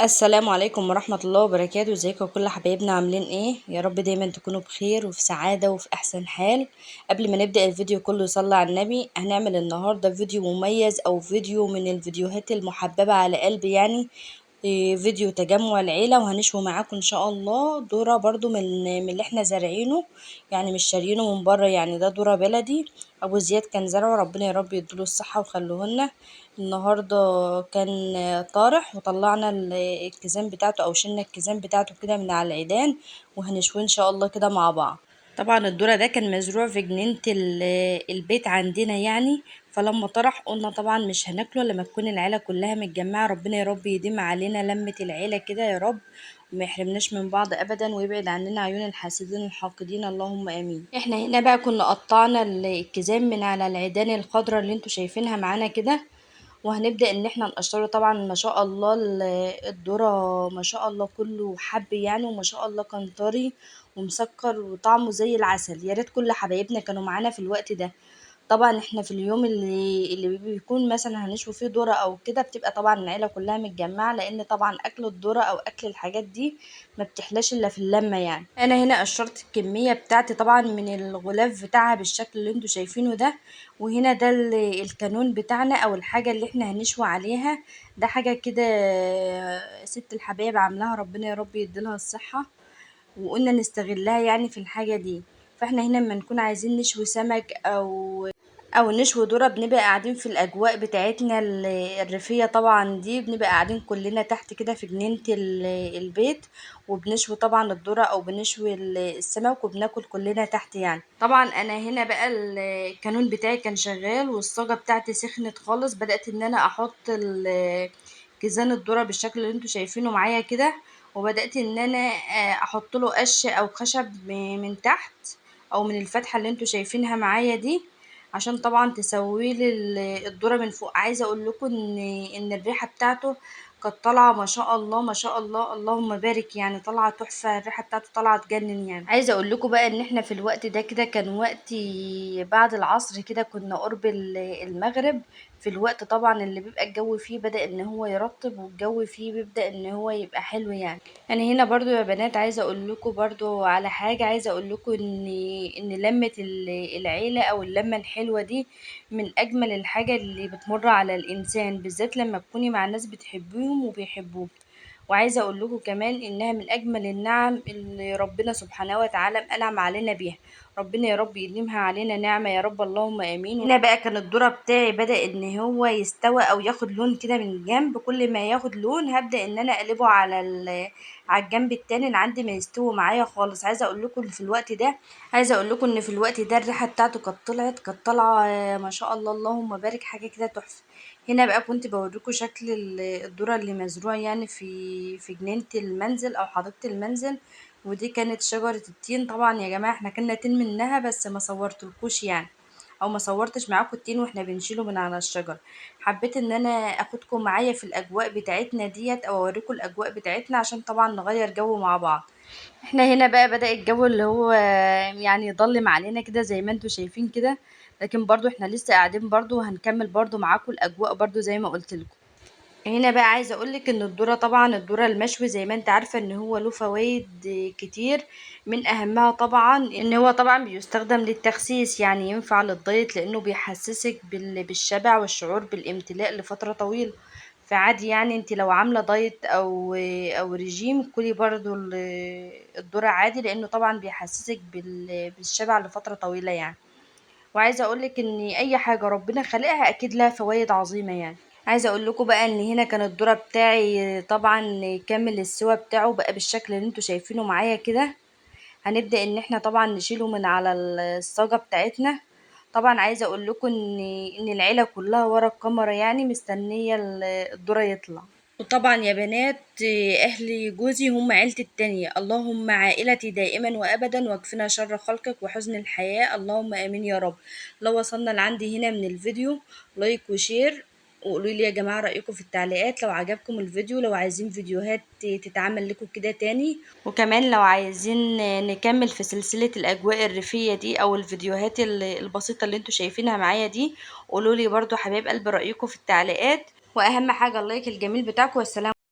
السلام عليكم ورحمة الله وبركاته. ازيكم كل حبايبنا، عاملين ايه؟ يا رب دايما تكونوا بخير وفي سعادة وفي احسن حال. قبل ما نبدأ الفيديو كله صلى على النبي. هنعمل النهاردة فيديو مميز او فيديو من الفيديوهات المحببة على قلبي، يعني فيديو تجمع العيلة، وهنشوي معاكم ان شاء الله ذرة برضو من اللي احنا زارعينه، يعني مش شاريينه من بره، يعني ده ذرة بلدي ابو زياد كان زرعه، ربنا يا رب يديله الصحة وخلوه لنا. النهارده كان طارح وطلعنا الكيزان بتاعته او شلنا الكيزان بتاعته كده من على العيدان، وهنشويه ان شاء الله كده مع بعض. طبعا الذرة ده كان مزروع في جنينة البيت عندنا يعني، فلما طرح قلنا طبعا مش هناكله لما تكون العيلة كلها متجمعة. ربنا يا رب يديم علينا لمة العيلة كده يا رب، وما يحرمناش من بعض ابدا، ويبعد عننا عيون الحاسدين الحاقدين، اللهم امين. احنا هنا بقى كنا قطعنا الكيزان من على العيدان الخضراء اللي انتوا شايفينها معانا كده، وهنبدأ ان احنا نقشره. طبعا ما شاء الله الذرة ما شاء الله كله حب يعني، وما شاء الله كان طري ومسكر وطعمه زي العسل. يا ريت كل حبايبنا كانوا معانا في الوقت ده. طبعا احنا في اليوم اللي بيكون مثلا هنشوي فيه ذره او كده، بتبقى طبعا العيلة كلها متجمعه، لان طبعا اكل الذرة او اكل الحاجات دي ما بتحلاش الا في اللمة يعني. انا هنا قشرت الكمية بتاعتي طبعا من الغلاف بتاعها بالشكل اللي انتوا شايفينه ده، وهنا ده الكانون بتاعنا او الحاجة اللي احنا هنشوي عليها. ده حاجة كده ست الحبايب عاملاها، ربنا يا رب يديلها الصحة، وقلنا نستغلها يعني في الحاجة دي. فاحنا هنا لما نكون عايزين نشوي سمك او نشوي ذره، بنبقى قاعدين في الاجواء بتاعتنا الريفية طبعا دي، بنبقى قاعدين كلنا تحت كده في جنينة البيت، وبنشوي طبعا الذرة او بنشوي السمك، وبناكل كلنا تحت يعني. طبعا انا هنا بقى الكانون بتاعي كان شغال، والصاجه بتاعتي سخنت خالص، بدات ان انا احط كيزان الذرة بالشكل اللي انتوا شايفينه معايا كده، وبدات ان انا احط له قش او خشب من تحت او من الفتحة اللي انتوا شايفينها معايا دي، عشان طبعا تسوي لي الذرة من فوق. عايزه اقول لكم ان الريحة بتاعته كانت طالعه ما شاء الله ما شاء الله اللهم بارك يعني، طالعه تحفة، الريحة بتاعته طالعه تجنن يعني. عايزه اقول لكم بقى ان احنا في الوقت ده كده كان وقت بعد العصر كده، كنا قرب المغرب، في الوقت طبعا اللي بيبقى الجو فيه بدأ ان هو يرطب، والجو فيه بيبدأ ان هو يبقى حلو يعني. انا هنا برضو يا بنات عايزه اقول لكم برضو على حاجة، عايزه اقول لكم ان لمه العيلة او اللمة الحلوة دي من اجمل الحاجة اللي بتمر على الانسان، بالذات لما تكوني مع ناس بتحبيهم وبيحبوك. وعايزه اقول لكم كمان انها من اجمل النعم اللي ربنا سبحانه وتعالى انعم علينا بيها، ربنا يا رب يديمها علينا نعمه يا رب، اللهم امين. هنا بقى كان الذرة بتاعي بدا ان هو يستوى او ياخد لون كده من جنب، كل ما ياخد لون هبدا ان انا اقلبه على الجنب التاني لعند ما يستوي معايا خالص. عايزه اقول لكم في الوقت ده، عايزه اقول لكم ان في الوقت ده الريحة بتاعته كانت طالعه ما شاء الله اللهم بارك، حاجة كده تحفة. هنا بقى كنت بوريكم شكل الذرة اللي مزروع يعني في جنينة المنزل او حديقة المنزل، ودي كانت شجرة التين. طبعا يا جماعة احنا كنا تين منها بس ما صورتلكوش يعني، او ما صورتش معاكم التين واحنا بنشيله من على الشجر. حبيت ان انا اخدكم معايا في الاجواء بتاعتنا ديت، او اوريكم الاجواء بتاعتنا عشان طبعا نغير جو مع بعض. احنا هنا بقى بدأ الجو اللي هو يعني يضلم علينا كده زي ما انتم شايفين كده، لكن برضو احنا لسه قاعدين برضو، وهنكمل برضو معاكم الاجواء برضو زي ما قلت لكم. هنا بقى عايزه اقولك ان الذرة طبعا الذرة المشوي زي ما انت عارفه ان هو له فوائد كتير، من اهمها طبعا ان هو طبعا بيستخدم للتخسيس، يعني ينفع للدايت لانه بيحسسك بالشبع والشعور بالامتلاء لفترة طويلة. فعادي يعني انت لو عامله دايت او رجيم كلي برضو الذرة عادي، لانه طبعا بيحسسك بالشبع لفترة طويلة يعني. وعايزه اقولك ان اي حاجة ربنا خلقها اكيد لها فوائد عظيمة يعني. عايزه اقول لكم بقى ان هنا كان الذرة بتاعي طبعا كمل السوا بتاعه بقى بالشكل اللي انتوا شايفينه معايا كده. هنبدا ان احنا طبعا نشيله من على الصاجه بتاعتنا. طبعا عايزه اقول لكم ان العيلة كلها ورا الكاميرا يعني مستنيه الذرة يطلع. وطبعا يا بنات اهل جوزي هم عيلتي التانية، اللهم عائلتي دائما وابدا، واكفنا شر خلقك وحزن الحياة، اللهم امين يا رب. لو وصلنا لعندي هنا من الفيديو like و share، وقولوا لي يا جماعة رايكم في التعليقات لو عجبكم الفيديو، لو عايزين فيديوهات تتعمل لكم كده تاني، وكمان لو عايزين نكمل في سلسلة الاجواء الريفية دي او الفيديوهات البسيطة اللي انتوا شايفينها معايا دي، قولوا لي برضو حبايب قلب رايكم في التعليقات. واهم حاجة ال like الجميل بتاعكم. والسلام